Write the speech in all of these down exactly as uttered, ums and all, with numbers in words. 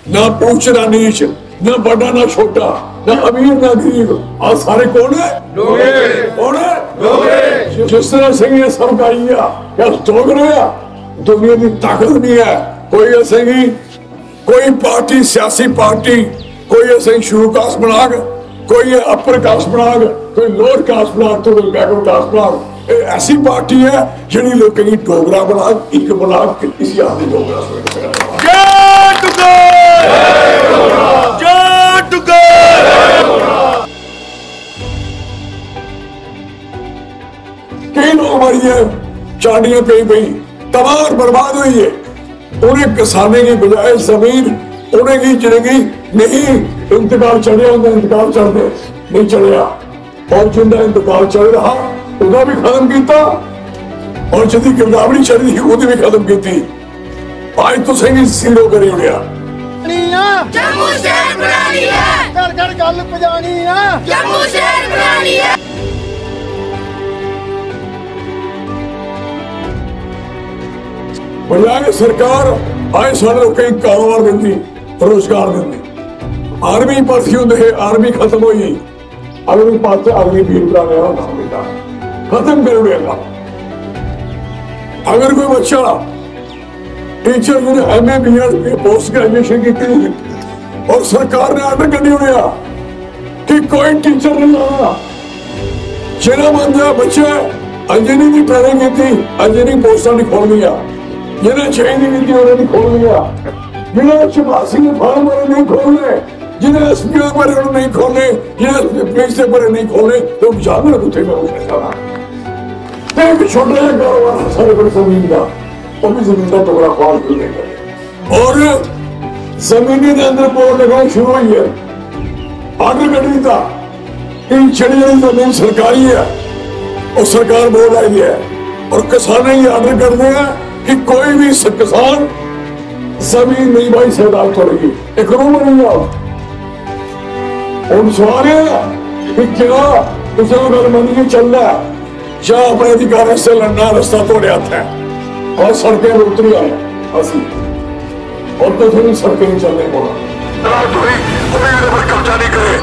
ना ऊंच ना नीच, ना बड़ा ना छोटा, ना अमीर ना गरीब। अस सारे कौन है? डोगरे। कौन है? डोगरे। जिस तरह असेंगी एह् सबक आई गेआ कि अस डोगरे आं, दुनिया दी ताकत नहीं है कोई असेंगी, कोई पार्टी, सियासी पार्टी, कोई असेंगी शुरू कास्ट बनाग, कोई अपर कास्ट बनाग, कोई लोअर कास्ट बनाग, तो कोई बैकवर्ड कास्ट बनाग। एह् ऐसी पार्टी ऐ जेह्ड़ी लोकें गी डोगरा बनाग, इक बनाग, इसी आखदे डोगरा सोच। जय डुग्गर! जय डुग्गर! केईं लोक मरी गे, चांडियां पेई पेई, तबाह बर्बाद होई गे। उ'नें किसानें गी बजाए जमीन, उ'नेंगी जिनेंगी नहीं इंतकाल चढ़ेआ, उं'दा इंतकाल चढ़दे नहीं चढ़ेआ, और जिंदा इंतकाल चढ़ रहा, ओह्दा भी खत्म कीता, और जिंदी गिरदावरी चढ़ी ही, ओह्दी भी खत्म कीती। अज तुसेंगी जीरो करी ओड़ेआ। बनानी आ। जम्मू शैह्र बनानी ऐ। घर घर गल्ल पजानी आ। जम्मू शैह्र बनानी ऐ। बजाए सरकार अज साढ़े लोकें गी कारोबार दिंदी, रोजगार दिंदी। आर्मी भर्थी होंदे हे, आर्मी खत्म होई गेई। अगर कोई पात्र अग्निवीर का नया नाम मिला, खत्म कर देगा। अगर कोई बच्चा टीचर ने M A B Ed post graduation की थी और सरकार ने आर्डर कर दिया कि कोई टीचर नहीं लाना। जेह्ड़ा बंदा बच्चा इंजीनियरिंग की ट्रेनिंग की थी, इंजीनियरिंग पोस्टां नहीं खोल दिया, जिन्हें चाहिए नहीं थी उन्हें नहीं खोल दिया, जिन्हें चपरासी के फार्म भरे नहीं खोलने, जिन्हें एस पी ओ भरे उन्हें नहीं खोलने, जिन्हें पुलिस से भरे नहीं खोलने, तो जानवर कुत्ते में उठे जाना। तो एक छोटा सा कारोबार है सारे बड़े जमीन का, वो भी जमीन का टुकड़ा ख्वाब भी नहीं करे। और जमीनी के अंदर बोर्ड लगना शुरू हुई है, आर्डर कर दिता कि जेह्ड़ी जेह्ड़ी जमीन सरकारी है, वो सरकार बोर्ड आई है, और किसानें ये आर्डर कर दिया कि कोई भी स-, किसान जमीन नहीं बाई सकदा थोड़ी। एक रूम नहीं आओ। हुन सवाल एह् ऐ कि क्या तुसें ओह् गल्ल मन्नियै चलना ऐ जां अपने अधिकारें आस्तै लड़ना? रस्ता थुआढ़े हत्थ ऐ। और सड़कें पर उतरी आए असी, और तुसें भी सड़कें पर चलने पौना। रात हुई, कोई मेरे पर कब्जा नहीं करे।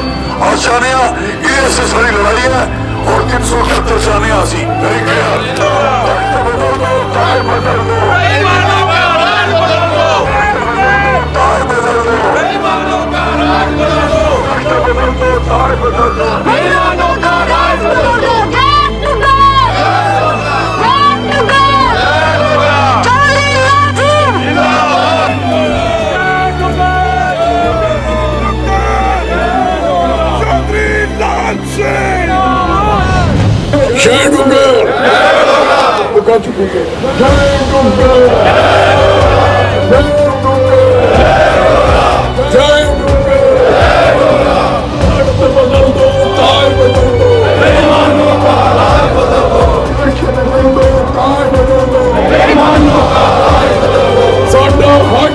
आज जाने आ, ये ऐसी सारी लड़ाई है और तीन सौ इकहत्तर जाने आ असी। Very clear। ताकत बदल दो, ताकत बदल दो। बेईमानों का राज बदल दो। ताज बदल दो। बेईमानों का राज बदल दो। ताज बदल दो। बेईमानों का राज बदल दो। Back to back। Back to back। Chaudhary Lal Singh. Chaudhary Lal Singh. जय डुग्गर। जय डुग्गर। जय डुग्गर। जय डुग्गर। ताज बदल दो, ताज बदल दो। बेईमानों का राज बदल दो। ताज बदल दो। बेईमानों का राज बदल दो। साडा हक,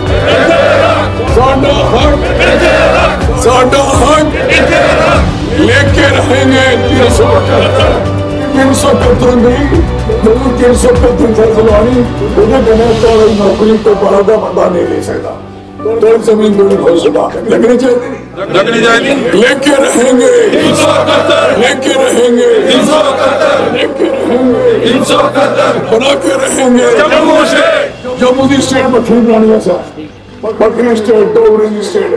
साडा हक, साडा हक। लेके रहेंगे तीन सौ इकहत्तर। तीन सौ इकहत्तर नहीं, जदों तीन सौ इकहत्तर फैसला आनी, उहदे कन्नै तुहाडी नौकरी तो बाहर का बंदा नहीं ले सकता। तो जमीन को नहीं खोल सकता। लगनी चाहिए। लगनी चाहिए। लेके रहेंगे। तीन सौ इकहत्तर। लेके रहेंगे। तीन सौ इकहत्तर। लेके रहेंगे। तीन सौ इकहत्तर। बना के रहेंगे। जम्मू स्टेट। जम्मू दी स्टेट बक्खरी बनानी है सर। बक्खरी स्टेट, डोगरी दी स्टेट।